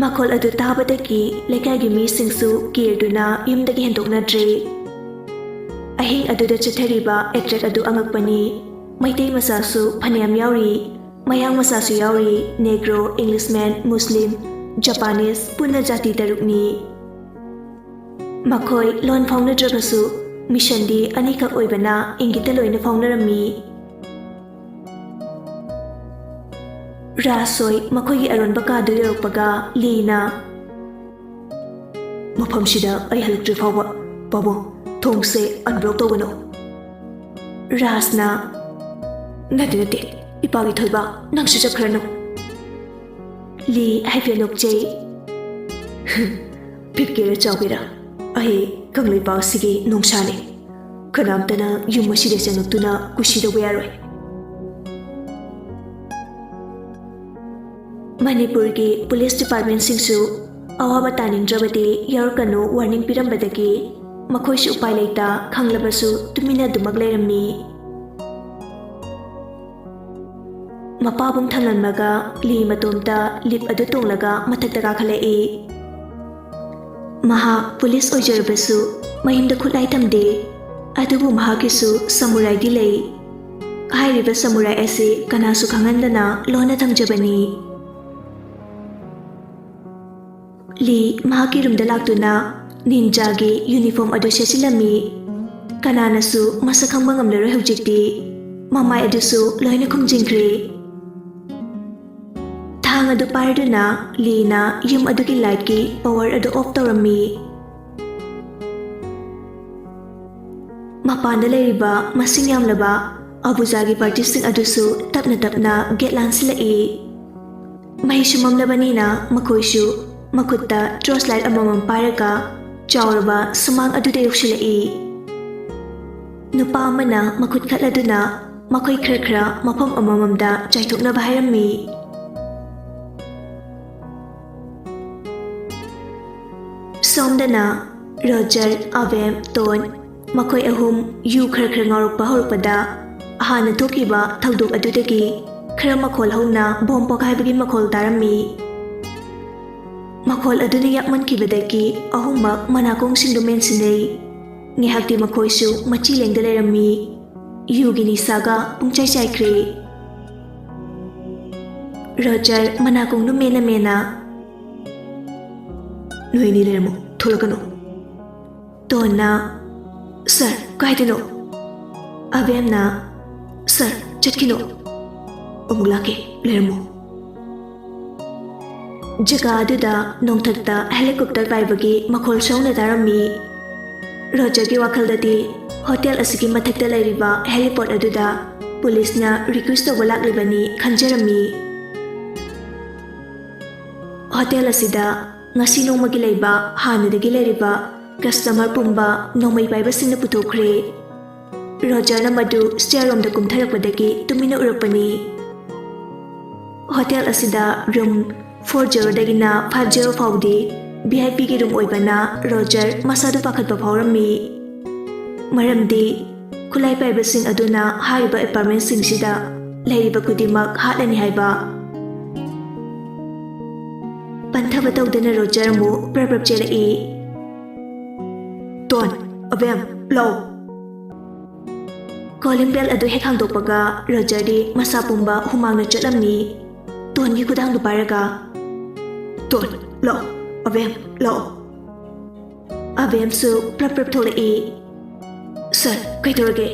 ꯃꯈꯣꯜ ꯑꯗꯨ ꯇꯥꯕꯗꯒꯤ ꯂꯩꯀꯥꯏꯒꯤ ꯃꯤꯁꯤꯡꯁꯨ ꯀꯤꯔꯗꯨꯅ ꯌꯨꯝꯗꯒꯤ ꯍꯦꯟꯗꯣꯛꯅꯗ꯭ꯔꯦ꯫ ꯑꯍꯤꯡ ꯑꯗꯨꯗ ꯆꯠꯊꯔꯤꯕ ꯑꯦꯇꯦꯛ ꯑꯗꯨ ꯑꯉꯛꯄꯅꯤ꯫ ꯃꯩꯇꯩ ꯃꯆꯥꯁꯨ ꯐꯅꯌꯥꯝ ꯌꯥꯎꯔꯤ꯫ ꯃꯌꯥꯡ ꯃꯆꯥꯁꯨ ꯌꯥꯎꯔꯤ꯫ ꯅꯦꯒ꯭ꯔꯣ, ꯏꯪꯂꯤꯁꯃꯦꯟ, ꯃꯨꯁꯂꯤꯝ, ꯖꯄꯥꯅꯤꯁ, ꯄꯨꯟꯅ ꯖꯥꯇꯤ ꯇꯔꯨꯛꯅꯤ꯫ ꯃꯈꯣꯏ ꯂꯣꯟ ꯐꯥꯎꯅꯗ꯭ꯔꯕꯁꯨ ꯃꯤꯁꯟꯗꯤ ꯑꯅꯤꯈꯛ ꯑꯣꯏꯕꯅ ꯏꯪꯒꯤꯠꯇ ꯂꯣꯏꯅ ꯐꯥꯎꯅꯔꯝꯃꯤ꯫ ꯔꯥꯖ ꯍꯣꯏ ꯃꯈꯣꯏꯒꯤ ꯑꯔꯣꯟꯕ ꯀꯥꯗꯨ ꯌꯧꯔꯛꯄꯒ ꯂꯤꯅ, "ꯃꯐꯝꯁꯤꯗ ꯑꯩ ꯍꯜꯂꯛꯇ꯭ꯔꯤ ꯐꯥꯎꯕ, ꯄꯥꯕꯨꯡ, ꯊꯣꯡꯁꯦ ꯑꯟꯕ꯭ꯂꯣꯛ ꯇꯧꯒꯅꯨ꯫" ꯔꯥꯖꯅ, "ꯅꯠꯇꯦ, ꯅꯠꯇꯦ, ꯏꯄꯥꯒꯤ ꯊꯣꯏꯕ, ꯅꯪꯁꯨ ꯆꯠꯈ꯭ꯔꯅꯨ꯫" ꯂꯤ ꯍꯥꯏꯐꯦꯠ ꯅꯣꯛꯆꯩ꯫ "ꯄꯤꯛꯀꯦꯔꯥ ꯆꯥꯎꯒꯦꯔꯥ, ꯑꯩ ꯀꯪꯂꯩꯄꯥꯛꯁꯤꯒꯤ ꯅꯣꯡꯁꯥꯅꯤ꯫ ꯀꯅꯥꯝꯇꯅ ꯌꯨꯝ ꯑꯁꯤꯗ ꯆꯪꯉꯛꯇꯨꯅ ꯀꯨꯁꯤ ꯇꯧꯕ ꯌꯥꯔꯣꯏ꯫" ꯃꯅꯤꯄꯨꯔꯒꯤ ꯄꯨꯂꯤꯁ ꯗꯤꯄꯥꯔꯠꯃꯦꯟꯁꯤꯡꯁꯨ ꯑꯋꯥꯕ ꯇꯥꯅꯤꯡꯗ꯭ꯔꯕꯗꯤ ꯌꯥꯎꯔꯛꯀꯅꯨ ꯋꯥꯔꯅꯤꯡ ꯄꯤꯔꯝꯕꯗꯒꯤ ꯃꯈꯣꯏꯁꯨ ꯎꯄꯥꯏ ꯂꯩꯇ ꯈꯪꯂꯕꯁꯨ ꯇꯨꯃꯤꯟꯅ ꯑꯗꯨꯃꯛ ꯂꯩꯔꯝꯃꯤ꯫ ꯃꯄꯥꯕꯨꯡ ꯊꯝꯂꯝꯂꯒ ꯂꯤ ꯃꯇꯣꯝꯇ ꯂꯤꯞ ꯑꯗꯨ ꯇꯣꯡꯂꯒ ꯃꯊꯛꯇ ꯀꯥꯈꯠꯂꯛꯏ꯫ ꯃꯍꯥꯛ ꯄꯨꯂꯤꯁ ꯑꯣꯏꯖꯔꯕꯁꯨ ꯃꯌꯨꯝꯗ ꯈꯨꯠꯂꯥꯏ ꯊꯝꯗꯦ, ꯑꯗꯨꯕꯨ ꯃꯍꯥꯛꯀꯤꯁꯨ ꯁꯃꯨꯔꯥꯏꯗꯤ ꯂꯩ꯫ ꯍꯥꯏꯔꯤꯕ ꯁꯃꯨꯔꯥꯏ ꯑꯁꯤ ꯀꯅꯥꯁꯨ ꯈꯪꯍꯟꯗꯅ ꯂꯣꯟꯅ ꯊꯝꯖꯕꯅꯤ꯫ ꯂꯤ ꯃꯍꯥꯛꯀꯤ ꯔꯨꯝꯗ ꯂꯥꯛꯇꯨꯅ ꯅꯤꯟꯖꯥꯒꯤ ꯌꯨꯅꯤꯐꯣꯔꯝ ꯑꯗꯨ ꯁꯦꯠꯆꯤꯜꯂꯝꯃꯤ꯫ ꯀꯅꯥꯅꯁꯨ ꯃꯁꯛ ꯈꯪꯕ ꯉꯝꯂꯔꯣꯏ ꯍꯧꯖꯤꯛꯇꯤ꯫ ꯃꯃꯥꯏ ꯑꯗꯨꯁꯨ ꯂꯣꯏꯅ ꯈꯨꯝꯖꯤꯟꯈ꯭ꯔꯦ꯫ ꯊꯥꯡ ꯑꯗꯨ ꯄꯥꯏꯔꯗꯨꯅ ꯂꯤꯅ ꯌꯨꯝ ꯑꯗꯨꯒꯤ ꯂꯥꯏꯠꯀꯤ ꯄꯥꯋꯔ ꯑꯗꯨ ꯑꯣꯐ ꯇꯧꯔꯝꯃꯤ꯫ ꯃꯄꯥꯟꯗ ꯂꯩꯔꯤꯕ ꯃꯁꯤꯡ ꯌꯥꯝꯂꯕ ꯑꯕꯨꯖꯥꯒꯤ ꯄꯥꯔꯇꯤꯁꯤꯡ ꯑꯗꯨꯁꯨ ꯇꯞꯅ ꯇꯞꯅ ꯒꯦꯠ ꯂꯥꯟꯁꯤꯜꯂꯛꯏ꯫ ꯃꯩ ꯁꯨꯝꯃꯝꯂꯕꯅꯤꯅ ꯃꯈꯣꯏꯁꯨ ꯃꯈꯨꯠꯇ ꯇꯣꯔꯆ ꯂꯥꯏꯠ ꯑꯃꯃꯝ ꯄꯥꯏꯔꯒ ꯆꯥꯎꯔꯕ ꯁꯨꯃꯥꯡ ꯑꯗꯨꯗ ꯌꯧꯁꯤꯜꯂꯛꯏ꯫ ꯅꯨꯄꯥ ꯑꯃꯅ ꯃꯈꯨꯠ ꯈꯠꯂꯗꯨꯅ ꯃꯈꯣꯏ ꯈꯔ ꯈꯔ ꯃꯐꯝ ꯑꯃꯃꯝꯗ ꯆꯥꯏꯊꯣꯛꯅꯕ ꯍꯥꯏꯔꯝꯃꯤ꯫ ꯁꯣꯝꯗꯅ ꯔꯣꯖꯔ, ꯑꯕꯦꯝ, ꯇꯣꯟ ꯃꯈꯣꯏ ꯑꯍꯨꯝ ꯌꯨ ꯈꯔ ꯈꯔ ꯉꯥꯎꯔꯛꯄ ꯍꯧꯔꯛꯄꯗ ꯍꯥꯟꯅ ꯊꯣꯛꯈꯤꯕ ꯊꯧꯗꯣꯛ ꯑꯗꯨꯗꯒꯤ ꯈꯔ ꯃꯈꯣꯜ ꯍꯧꯅ ꯕꯣꯝ ꯄꯣꯈꯥꯏꯕꯒꯤ ꯃꯈꯣꯜ ꯇꯥꯔꯝꯃꯤ꯫ ꯃꯈꯣꯜ ꯑꯗꯨꯅ ꯌꯥꯝꯃꯟꯈꯤꯕꯗꯒꯤ ꯑꯍꯨꯝꯃꯛ ꯃꯅꯥꯀꯣꯡꯁꯤꯡꯗꯨ ꯃꯦꯟꯁꯤꯟꯅꯩ꯫ ꯉꯥꯏꯍꯥꯛꯇꯤ ꯃꯈꯣꯏꯁꯨ ꯃꯆꯤ ꯂꯦꯡꯗ ꯂꯩꯔꯝꯃꯤ꯫ ꯌꯨꯒꯤ ꯅꯤꯁꯥꯒ ꯄꯨꯡꯆꯥꯏ ꯆꯥꯏꯈ꯭ꯔꯦ꯫ ꯔꯣꯖꯔ ꯃꯅꯥꯀꯣꯡꯗꯨ ꯃꯦꯟꯅ ꯃꯦꯟꯅ, "ꯅꯣꯏ ꯑꯅꯤ ꯂꯩꯔꯝꯃꯣ, ꯊꯣꯛꯂꯛꯀꯅꯨ꯫" ꯇꯣꯟꯅ, "ꯁꯥꯔ, ꯀꯥꯏꯗꯅꯣ?" ꯑꯕꯦꯝꯅ, "ꯁꯥꯔ, ꯆꯠꯈꯤꯅꯨ, ꯑꯃꯨꯛ ꯂꯥꯛꯀꯦ, ꯂꯩꯔꯝꯃꯣ꯫" ꯖꯒꯥ ꯑꯗꯨꯗ ꯅꯣꯡꯊꯛꯇ ꯍꯦꯂꯤꯀꯣꯞꯇꯔ ꯄꯥꯏꯕꯒꯤ ꯃꯈꯣꯜ ꯁꯣꯡꯅ ꯇꯥꯔꯝꯃꯤ꯫ ꯔꯣꯖꯔꯒꯤ ꯋꯥꯈꯜꯗꯗꯤ ꯍꯣꯇꯦꯜ ꯑꯁꯤꯒꯤ ꯃꯊꯛꯇ ꯂꯩꯔꯤꯕ ꯍꯦꯂꯤꯄꯣꯠ ꯑꯗꯨꯗ ꯄꯨꯂꯤꯁꯅ ꯔꯤꯀ꯭ꯋꯦꯁ ꯇꯧꯕ ꯂꯥꯛꯂꯤꯕꯅꯤ ꯈꯟꯖꯔꯝꯃꯤ꯫ ꯍꯣꯇꯦꯜ ꯑꯁꯤꯗ ꯉꯁꯤ ꯅꯣꯡꯃꯒꯤ ꯂꯩꯕ ꯍꯥꯟꯅꯗꯒꯤ ꯂꯩꯔꯤꯕ ꯀꯁꯇꯃꯔ ꯄꯨꯝꯕ ꯅꯣꯡꯃꯩ ꯄꯥꯏꯕꯁꯤꯡꯅ ꯄꯨꯊꯣꯛꯈ꯭ꯔꯦ꯫ ꯔꯣꯖꯔꯅ ꯃꯗꯨ ꯁ꯭ꯇꯦꯌꯔ ꯔꯣꯝꯗ ꯀꯨꯝꯊꯔꯛꯄꯗꯒꯤ ꯇꯨꯃꯤꯟꯅ ꯎꯔꯛꯄꯅꯤ꯫ ꯍꯣꯇꯦꯜ ꯑꯁꯤꯗ ꯔꯨꯝ ꯐꯣꯔ ꯖꯦꯔꯣꯗꯒꯤꯅ ꯐꯥꯏꯚ ꯖꯦꯔꯣ ꯐꯥꯎꯗꯤ ꯚꯤ ꯑꯥꯏ ꯄꯤꯒꯤ ꯔꯨꯝ ꯑꯣꯏꯕꯅ ꯔꯣꯖꯔ ꯃꯁꯥꯗꯨ ꯄꯥꯈꯠꯄ ꯐꯥꯎꯔꯝꯃꯤ꯫ ꯃꯔꯝꯗꯤ ꯈꯨꯠꯂꯥꯏ ꯄꯥꯏꯕꯁꯤꯡ ꯑꯗꯨꯅ ꯍꯥꯏꯔꯤꯕ ꯑꯦꯄꯥꯔꯠꯃꯦꯟꯁꯤꯡꯁꯤꯗ ꯂꯩꯔꯤꯕ ꯈꯨꯗꯤꯡꯃꯛ ꯍꯥꯠꯂꯅꯤ ꯍꯥꯏꯕ꯫ ꯄꯟꯊꯕ ꯇꯧꯗꯅ ꯔꯣꯖꯔ ꯑꯃꯨꯛ ꯄ꯭ꯔꯞ ꯄ꯭ꯔꯞ ꯆꯦꯜꯂꯛꯏ꯫ "ꯇꯣꯟ, ꯑꯕꯦꯝ, ꯂꯥꯛꯑꯣ꯫" ꯀꯣꯂꯤꯡ ꯕꯦꯜ ꯑꯗꯨ ꯍꯦꯛ ꯍꯥꯡꯗꯣꯛꯄꯒ ꯔꯣꯖꯔꯗꯤ ꯃꯁꯥ ꯄꯨꯝꯕ ꯍꯨꯃꯥꯡꯅ ꯆꯣꯠꯂꯝꯃꯤ꯫ ꯇꯣꯟꯒꯤ ꯈꯨꯗꯥꯡꯗꯨ ꯄꯥꯏꯔꯒ, "ꯇꯣꯟ, ꯂꯥꯛꯑꯣ, ꯑꯕꯦꯝ, ꯂꯥꯛꯑꯣ꯫" ꯑꯕꯦꯝꯁꯨ ꯄ꯭ꯔꯞ ꯄ꯭ꯔꯞ ꯊꯣꯛꯂꯛꯏ꯫ ꯁꯥꯔ, ꯀꯩꯗꯧꯔꯒꯦ?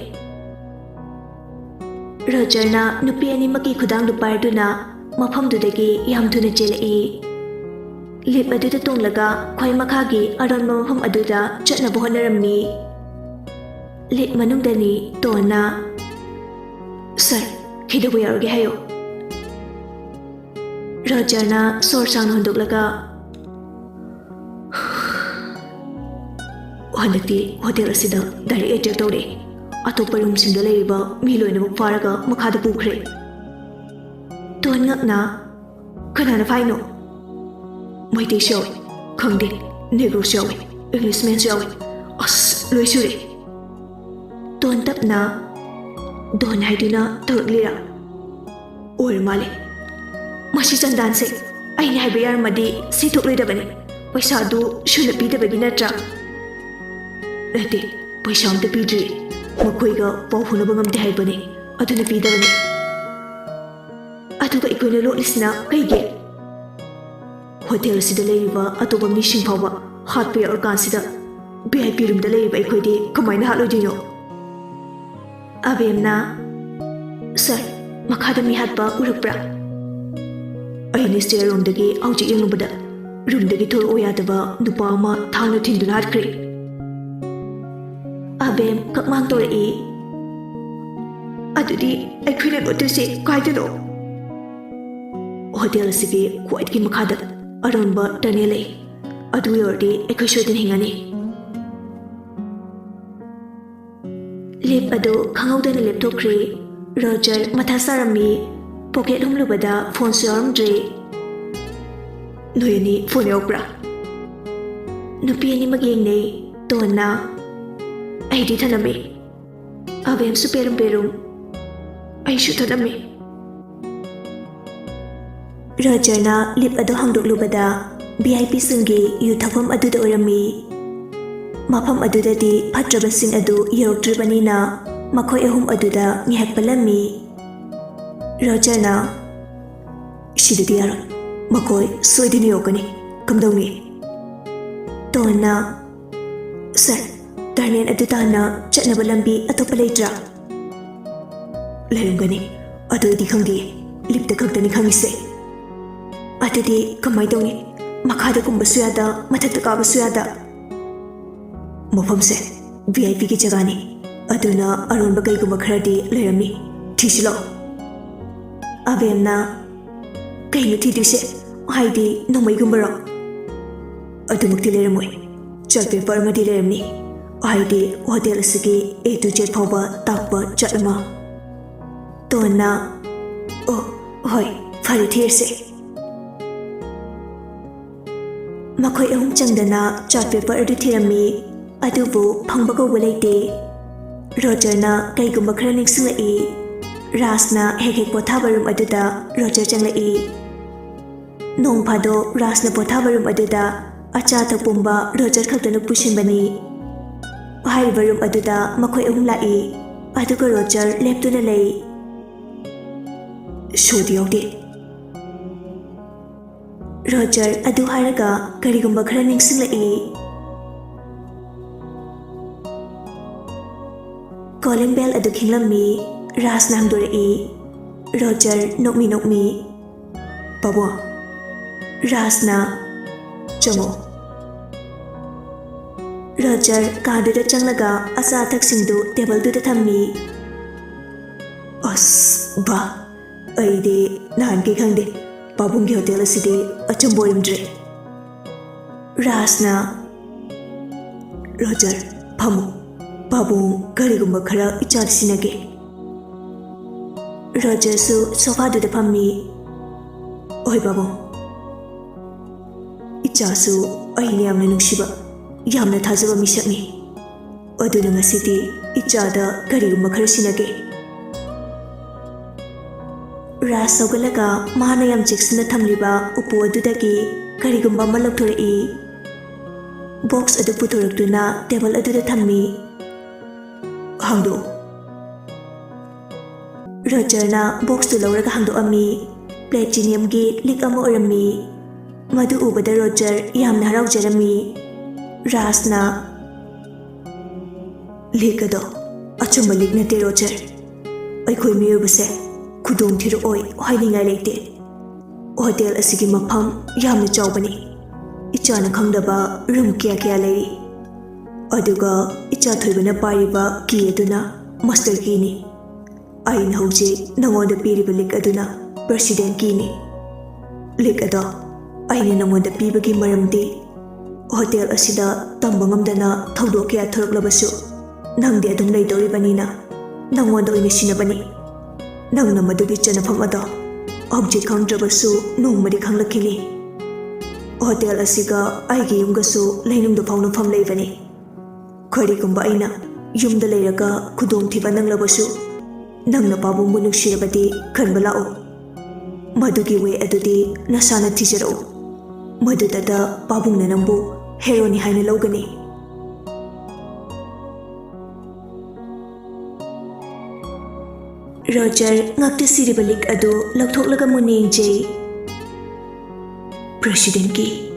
ꯔꯣꯖꯔꯅ ꯅꯨꯄꯤ ꯑꯅꯤꯃꯛꯀꯤ ꯈꯨꯗꯥꯡꯗꯨ ꯄꯥꯏꯗꯨꯅ ꯃꯐꯝꯗꯨꯗꯒꯤ ꯌꯥꯝ ꯊꯨꯅ ꯆꯦꯜꯂꯛꯏ꯫ ꯂꯤꯐ ꯑꯗꯨꯗ ꯇꯣꯡꯂꯒ ꯈ꯭ꯋꯥꯏ ꯃꯈꯥꯒꯤ ꯑꯔꯣꯟꯕ ꯃꯐꯝ ꯑꯗꯨꯗ ꯆꯠꯅꯕ ꯍꯣꯠꯅꯔꯝꯃꯤ꯫ ꯂꯤꯐ ꯃꯅꯨꯡꯗꯅꯤ ꯇꯣꯟꯅ꯫ "ꯁꯥꯔ, ꯀꯩꯗꯧꯕ ꯌꯥꯎꯔꯒꯦ ꯍꯥꯏꯌꯣ?" ꯔꯣꯖꯔꯅ ꯁꯣꯔ ꯁꯥꯡꯅ ꯍꯣꯟꯗꯣꯛꯂꯒ, "ꯍꯟꯗꯛꯇꯤ ꯍꯣꯇꯦꯜ ꯑꯁꯤꯗ ꯗꯥꯏꯔꯦꯛ ꯑꯦꯇꯦꯛ ꯇꯧꯔꯦ꯫ ꯑꯇꯣꯞꯄ ꯔꯨꯝꯁꯤꯡꯗ ꯂꯩꯔꯤꯕ ꯃꯤ ꯂꯣꯏꯅꯃꯛ ꯐꯥꯔꯒ ꯃꯈꯥꯗ ꯄꯨꯈ꯭ꯔꯦ꯫" ꯇꯣꯟ ꯉꯛꯅ, "ꯀꯅꯥꯅ ꯐꯥꯏꯅꯣ?" "ꯃꯩꯇꯩꯁꯨ ꯌꯥꯎꯋꯦ, ꯈꯪꯗꯦ, ꯅꯦꯒ꯭ꯔꯣꯁꯨ ꯌꯥꯎꯋꯦ, ꯏꯪꯂꯤꯁꯃꯦꯟꯁꯨ ꯌꯥꯎꯋꯦ꯫ ꯑꯁ, ꯂꯣꯏ ꯁꯨꯔꯦ꯫" ꯇꯣꯟ ꯇꯞꯅ, "ꯗꯣꯟ ꯍꯥꯏꯗꯨꯅ ꯇꯧꯔꯛꯂꯤꯔꯥ?" "ꯑꯣꯏꯔ ꯃꯥꯜꯂꯦ꯫ ꯃꯁꯤ ꯆꯟꯗꯥꯟꯁꯦ ꯑꯩꯅ ꯍꯥꯏꯕ ꯌꯥꯔꯝꯃꯗꯤ ꯁꯤ ꯊꯣꯛꯂꯣꯏꯗꯕꯅꯤ꯫ ꯄꯩꯁꯥꯗꯨ ꯁꯨꯅ ꯄꯤꯗꯕꯒꯤ ꯅꯠꯇ꯭ꯔꯥ?" "ꯅꯠꯇꯦ, ꯄꯩꯁꯥ ꯑꯝꯇ ꯄꯤꯗ꯭ꯔꯤ꯫ ꯃꯈꯣꯏꯒ ꯄꯥꯎ ꯐꯥꯎꯅꯕ ꯉꯝꯗꯦ ꯍꯥꯏꯕꯅꯤ, ꯑꯗꯨꯅ ꯄꯤꯗꯕꯅꯤ꯫" "ꯑꯗꯨꯒ ꯑꯩꯈꯣꯏꯅ ꯂꯣꯠꯂꯤꯁꯤꯅ ꯀꯩꯒꯤ?" "ꯍꯣꯇꯦꯜ ꯑꯁꯤꯗ ꯂꯩꯔꯤꯕ ꯑꯇꯣꯞꯄ ꯃꯤꯁꯤꯡ ꯐꯥꯎꯕ ꯍꯥꯠꯄ ꯌꯥꯎꯔꯀꯥꯟꯁꯤꯗ, ꯚꯤ ꯑꯥꯏ ꯄꯤ ꯔꯨꯝꯗ ꯂꯩꯔꯤꯕ ꯑꯩꯈꯣꯏꯗꯤ ꯀꯃꯥꯏꯅ ꯍꯥꯠꯂꯣꯏꯗꯣꯏꯅꯣ?" ꯑꯕꯦꯝꯅ, "ꯁꯥꯔ, ꯃꯈꯥꯗ ꯃꯤ ꯍꯥꯠꯄ ꯎꯔꯛꯄ꯭ꯔꯥ?" "ꯑꯩꯅ ꯁ꯭ꯇꯦꯌꯔ ꯔꯣꯝꯗꯒꯤ ꯍꯧꯖꯤꯛ ꯌꯦꯡꯂꯨꯕꯗ, ꯔꯨꯝꯗꯒꯤ ꯊꯣꯛꯂꯛꯑꯣ ꯌꯥꯗꯕ ꯅꯨꯄꯥ ꯑꯃ ꯊꯥꯡꯅ ꯊꯤꯟꯗꯨꯅ ꯍꯥꯠꯈ꯭ꯔꯦ꯫" ꯑꯕꯦꯝ ꯀꯛꯃꯥꯡ ꯇꯧꯔꯛꯏ꯫ "ꯑꯗꯨꯗꯤ ꯑꯩꯈꯣꯏꯅ ꯂꯣꯠꯇꯣꯏꯁꯦ ꯀꯥꯏꯗꯅꯣ?" "ꯍꯣꯇꯦꯜ ꯑꯁꯤꯒꯤ ꯈ꯭ꯋꯥꯏꯗꯒꯤ ꯃꯈꯥꯗ ꯑꯔꯣꯟꯕ ꯇꯅꯦꯜ ꯂꯩ꯫ ꯑꯗꯨ ꯌꯧꯔꯗꯤ ꯑꯩꯈꯣꯏ ꯁꯣꯏꯗꯅ ꯍꯤꯡꯉꯅꯤ꯫" ꯂꯤꯐ ꯑꯗꯨ ꯈꯪꯍꯧꯗꯅ ꯂꯦꯞꯊꯣꯛꯈ꯭ꯔꯦ꯫ ꯔꯣꯖꯔ ꯃꯊꯥ ꯁꯥꯔꯝꯃꯤ꯫ ꯄꯣꯀꯦꯠ ꯍꯨꯝꯂꯨꯕꯗ ꯐꯣꯟꯁꯨ ꯌꯥꯎꯔꯝꯗ꯭ꯔꯦ꯫ "ꯅꯣꯏ ꯑꯅꯤ ꯐꯣꯟ ꯌꯥꯎꯕ꯭ꯔꯥ?" ꯅꯨꯄꯤ ꯑꯅꯤꯃꯛ ꯌꯦꯡꯅꯩ꯫ ꯇꯣꯟꯅ, "ꯑꯩꯗꯤ ꯊꯅꯝꯃꯤ꯫" ꯑꯕꯦꯝꯁꯨ ꯄꯦꯔꯨꯝ ꯄꯦꯔꯨꯝ, "ꯑꯩꯁꯨ ꯊꯅꯝꯃꯤ꯫" ꯔꯣꯖꯔꯅ ꯂꯤꯐ ꯑꯗꯨ ꯍꯥꯡꯗꯣꯛꯂꯨꯕꯗ ꯚꯤ ꯑꯥꯏ ꯄꯤꯁꯤꯡꯒꯤ ꯌꯨ ꯊꯛꯐꯝ ꯑꯗꯨꯗ ꯑꯣꯏꯔꯝꯃꯤ꯫ ꯃꯐꯝ ꯑꯗꯨꯗꯗꯤ ꯐꯠꯇ꯭ꯔꯕꯁꯤꯡ ꯑꯗꯨ ꯌꯧꯔꯛꯇ꯭ꯔꯤꯕꯅꯤꯅ ꯃꯈꯣꯏ ꯑꯍꯨꯝ ꯑꯗꯨꯗ ꯉꯥꯏꯍꯥꯛ ꯄꯜꯂꯝꯃꯤ꯫ ꯔꯣꯖꯔꯅ, "ꯁꯤꯗꯗꯤ ꯌꯥꯔꯣꯏ꯫ ꯃꯈꯣꯏ ꯁꯣꯏꯗꯅ ꯌꯧꯔꯛꯀꯅꯤ꯫ ꯀꯝꯗꯧꯅꯤ?" ꯇꯣꯟꯅ, "ꯁꯥꯔ, ꯇꯔꯅꯦꯜ ꯑꯗꯨ ꯇꯥꯟꯅ ꯆꯠꯅꯕ ꯂꯝꯕꯤ ꯑꯇꯣꯞꯄ ꯂꯩꯇ꯭ꯔꯥ? ꯂꯩꯔꯝꯒꯅꯤ꯫ ꯑꯗꯨ ꯑꯩꯗꯤ ꯈꯪꯗꯦ꯫ ꯂꯤꯐꯇ ꯈꯛꯇꯅꯤ ꯈꯪꯉꯤꯁꯦ꯫ ꯑꯗꯨꯗꯤ ꯀꯃꯥꯏ ꯇꯧꯅꯤ? ꯃꯈꯥꯗ ꯀꯨꯝꯕꯁꯨ ꯌꯥꯗ, ꯃꯊꯛꯇ ꯀꯥꯕꯁꯨ ꯌꯥꯗ꯫ ꯃꯐꯝꯁꯦ ꯚꯤ ꯑꯥꯏ ꯄꯤꯒꯤ ꯖꯒꯥꯅꯤ꯫ ꯑꯗꯨꯅ ꯑꯔꯣꯟꯕ ꯀꯩꯒꯨꯝꯕ ꯈꯔꯗꯤ ꯂꯩꯔꯝꯅꯤ꯫ ꯊꯤꯁꯤꯂꯣ꯫ ꯑꯕꯦꯝꯅ, "ꯀꯩꯅꯣ ꯊꯤꯗꯣꯏꯁꯦ? ꯍꯥꯏꯗꯤ ꯅꯣꯡꯃꯩꯒꯨꯝꯕꯔꯣ?" "ꯑꯗꯨꯃꯛꯇꯤ ꯂꯩꯔꯝꯃꯣꯏ꯫ ꯆꯥꯔꯠ ꯄꯦꯄꯔ ꯑꯃꯗꯤ ꯂꯩꯔꯝꯅꯤ꯫ ꯍꯥꯏꯗꯤ ꯍꯣꯇꯦꯜ ꯑꯁꯤꯒꯤ ꯑꯦ ꯇꯨ ꯖꯦꯠ ꯐꯥꯎꯕ ꯇꯥꯛꯄ ꯆꯥꯔꯠ ꯑꯃ꯫" ꯇꯣꯟꯅ, "ꯑꯣ, ꯍꯣꯏ, ꯐꯔꯦ, ꯊꯤꯔꯁꯦ꯫" ꯃꯈꯣꯏ ꯑꯍꯨꯝ ꯆꯪꯗꯅ ꯆꯥꯔꯠ ꯄꯦꯄꯔ ꯑꯗꯨ ꯊꯤꯔꯝꯃꯤ꯫ ꯑꯗꯨꯕꯨ ꯐꯪꯕ ꯀꯧꯕ ꯂꯩꯇꯦ꯫ ꯔꯣꯖꯔꯅ ꯀꯩꯒꯨꯝꯕ ꯈꯔ ꯅꯤꯡꯁꯤꯡꯂꯛꯏ꯫ ꯔꯥꯖꯅ ꯍꯦꯛ ꯍꯦꯛ ꯄꯣꯊꯥꯕ ꯔꯨꯝ ꯑꯗꯨꯗ ꯔꯣꯖꯔ ꯆꯪꯂꯛꯏ꯫ ꯅꯣꯡ ꯐꯥꯗꯣꯛ ꯔꯥꯖꯅ ꯄꯣꯊꯥꯕ ꯔꯨꯝ ꯑꯗꯨꯗ ꯑꯆꯥ ꯑꯊꯛ ꯄꯨꯝꯕ ꯔꯣꯖꯔ ꯈꯛꯇꯅ ꯄꯨꯁꯤꯟꯕꯅꯤ꯫ ꯍꯥꯏꯔꯤꯕ ꯔꯨꯝ ꯑꯗꯨꯗ ꯃꯈꯣꯏ ꯑꯍꯨꯝ ꯂꯥꯛꯏ꯫ ꯑꯗꯨꯒ ꯔꯣꯖꯔ ꯂꯦꯞꯇꯨꯅ ꯂꯩ꯫ ꯁꯣꯗꯤ ꯌꯥꯎꯗꯦ꯫ ꯔꯣꯖꯔ ꯑꯗꯨ ꯍꯥꯏꯔꯒ ꯀꯔꯤꯒꯨꯝꯕ ꯈꯔ ꯅꯤꯡꯁꯤꯡꯂꯛꯏ꯫ ꯀꯣꯂꯤꯡ ꯕꯦꯜ ꯑꯗꯨ ꯈꯤꯡꯂꯝꯃꯤ꯫ ꯔꯥꯖꯅ ꯍꯥꯡꯗꯣꯔꯛꯏ꯫ ꯔꯣꯖꯔ ꯅꯣꯛꯃꯤ ꯅꯣꯛꯃꯤ, "ꯄꯥꯕꯨꯡ꯫" ꯔꯥꯖꯅ, "ꯆꯪꯉꯣ꯫" ꯔꯣꯖꯔ ꯀꯥꯗꯨꯗ ꯆꯪꯂꯒ ꯑꯆꯥ ꯑꯊꯛꯁꯤꯡꯗꯨ ꯇꯦꯕꯜꯗꯨꯗ ꯊꯝꯃꯤ꯫ "ꯑꯁ, ꯕꯥ, ꯑꯩꯗꯤ ꯅꯍꯥꯟꯈꯩ ꯈꯪꯗꯦ꯫ ꯄꯥꯕꯨꯡꯒꯤ ꯍꯣꯇꯦꯜ ꯑꯁꯤꯗꯤ ꯑꯆꯝꯕ ꯑꯣꯏꯔꯝꯗ꯭ꯔꯦ꯫" ꯔꯥꯖꯅ, "ꯔꯣꯖꯔ, ꯐꯝꯃꯨ꯫ ꯄꯥꯕꯨꯡ ꯀꯔꯤꯒꯨꯝꯕ ꯈꯔ ꯏꯆꯥꯗ ꯁꯤꯟꯅꯒꯦ꯫" ꯔꯣꯖꯔꯁꯨ ꯁꯣꯐꯥꯗꯨꯗ ꯐꯝꯃꯤ꯫ "ꯍꯣꯏ ꯄꯥꯕꯨꯡ꯫ ꯏꯆꯥꯁꯨ ꯑꯩꯅ ꯌꯥꯝꯅ ꯅꯨꯡꯁꯤꯕ, ꯌꯥꯝꯅ ꯊꯥꯖꯕ ꯃꯤꯁꯛꯅꯤ꯫ ꯑꯗꯨꯅ ꯉꯁꯤꯗꯤ ꯏꯆꯥꯗ ꯀꯔꯤꯒꯨꯝꯕ ꯈꯔ ꯁꯤꯟꯅꯒꯦ꯫" ꯔꯥꯖ ꯍꯧꯒꯠꯂꯒ ꯃꯥꯅ ꯌꯥꯝ ꯆꯦꯛꯁꯤꯟꯅ ꯊꯝꯂꯤꯕ ꯎꯄꯨ ꯑꯗꯨꯗꯒꯤ ꯀꯔꯤꯒꯨꯝꯕ ꯑꯃ ꯂꯧꯊꯣꯔꯛꯏ꯫ ꯕꯣꯛꯁ ꯑꯗꯨ ꯄꯨꯊꯣꯔꯛꯇꯨꯅ ꯇꯦꯕꯜ ꯑꯗꯨꯗ ꯊꯝꯃꯤ꯫ "ꯍꯥꯡꯗꯣꯛꯎ꯫" ꯔꯣꯖꯔꯅ ꯕꯣꯛꯁꯇꯨ ꯂꯧꯔꯒ ꯍꯥꯡꯗꯣꯛꯑꯝꯃꯤ꯫ ꯄ꯭ꯂꯦꯇꯤꯅꯤꯌꯝꯒꯤ ꯂꯤꯛ ꯑꯃ ꯑꯣꯏꯔꯝꯃꯤ꯫ ꯃꯗꯨ ꯎꯕꯗ ꯔꯣꯖꯔ ꯌꯥꯝꯅ ꯍꯔꯥꯎꯖꯔꯝꯃꯤ꯫ ꯔꯥꯖꯅ, ꯂꯤꯛ ꯑꯗꯣ ꯑꯆꯨꯝꯕ ꯂꯤꯛ ꯅꯠꯇꯦ, ꯔꯣꯖꯔ꯫ ꯑꯩꯈꯣꯏ ꯃꯤꯑꯣꯏꯕꯁꯦ ꯈꯨꯗꯣꯡ ꯊꯤꯔꯛꯑꯣꯏ ꯍꯥꯏꯅꯤꯡꯉꯥꯏ ꯂꯩꯇꯦ꯫ ꯍꯣꯇꯦꯜ ꯑꯁꯤꯒꯤ ꯃꯐꯝ ꯌꯥꯝꯅ ꯆꯥꯎꯕꯅꯤ꯫ ꯏꯆꯥꯅ ꯈꯪꯗꯕ ꯔꯨꯝ ꯀꯌꯥ ꯀꯌꯥ ꯂꯩꯔꯤ꯫ ꯑꯗꯨꯒ ꯏꯆꯥ ꯊꯣꯏꯕꯅ ꯄꯥꯏꯔꯤꯕ ꯀꯤ ꯑꯗꯨꯅ ꯃꯥꯁꯇꯔ ꯀꯤꯅꯤ꯫ ꯑꯩꯅ ꯍꯧꯖꯤꯛ ꯅꯉꯣꯟꯗ ꯄꯤꯔꯤꯕ ꯂꯤꯛ ꯑꯗꯨꯅ ꯄ꯭ꯔꯦꯁꯤꯗꯦꯟ ꯀꯤꯅꯤ꯫ ꯂꯤꯛ ꯑꯗꯣ ꯑꯩꯅ ꯅꯉꯣꯟꯗ ꯄꯤꯕꯒꯤ ꯃꯔꯝꯗꯤ, ꯍꯣꯇꯦꯜ ꯑꯁꯤꯗ ꯇꯝꯕ ꯉꯝꯗꯅ ꯊꯧꯗꯣꯛ ꯀꯌꯥ ꯊꯣꯔꯛꯂꯕꯁꯨ, ꯅꯪꯗꯤ ꯑꯗꯨꯝ ꯂꯩꯗꯧꯔꯤꯕꯅꯤꯅ, ꯅꯉꯣꯟꯗ ꯑꯣꯏꯅ ꯁꯤꯟꯅꯕꯅꯤ꯫ ꯅꯪꯅ ꯃꯗꯨꯒꯤ ꯆꯟꯅꯐꯝ ꯑꯗꯣ ꯍꯧꯖꯤꯛ ꯈꯪꯗ꯭ꯔꯕꯁꯨ, ꯅꯣꯡꯃꯗꯤ ꯈꯪꯂꯛꯈꯤꯅꯤ꯫ ꯍꯣꯇꯦꯜ ꯑꯁꯤꯒ ꯑꯩꯒꯤ ꯌꯨꯝꯒꯁꯨ ꯂꯩꯅꯨꯡꯗ ꯐꯥꯎꯅꯐꯝ ꯂꯩꯕꯅꯤ꯫ ꯀꯔꯤꯒꯨꯝꯕ ꯑꯩꯅ ꯌꯨꯝꯗ ꯂꯩꯔꯒ ꯈꯨꯗꯣꯡꯊꯤꯕ ꯅꯪꯂꯕꯁꯨ, ꯅꯪꯅ ꯄꯥꯕꯨꯡꯕꯨ ꯅꯨꯡꯁꯤꯔꯕꯗꯤ ꯀꯟꯕ ꯂꯥꯛꯎ꯫ ꯃꯗꯨꯒꯤ ꯋꯦ ꯑꯗꯨꯗꯤ ꯅꯁꯥꯅ ꯊꯤꯖꯔꯛꯎ꯫ ꯃꯗꯨꯗꯇ ꯄꯥꯕꯨꯡꯅ ꯅꯪꯕꯨ ꯍꯦꯔꯣꯅꯤ ꯍꯥꯏꯅ ꯂꯧꯒꯅꯤ꯫ ꯔꯣꯖꯔ ꯉꯛꯇ ꯁꯤꯔꯤꯕ ꯂꯤꯛ ꯑꯗꯨ ꯂꯧꯊꯣꯛꯂꯒ ꯃꯨꯟꯅ ꯌꯦꯡꯖꯩ꯫ ꯄ꯭ꯔꯦꯁꯤꯗꯦꯟꯀꯤ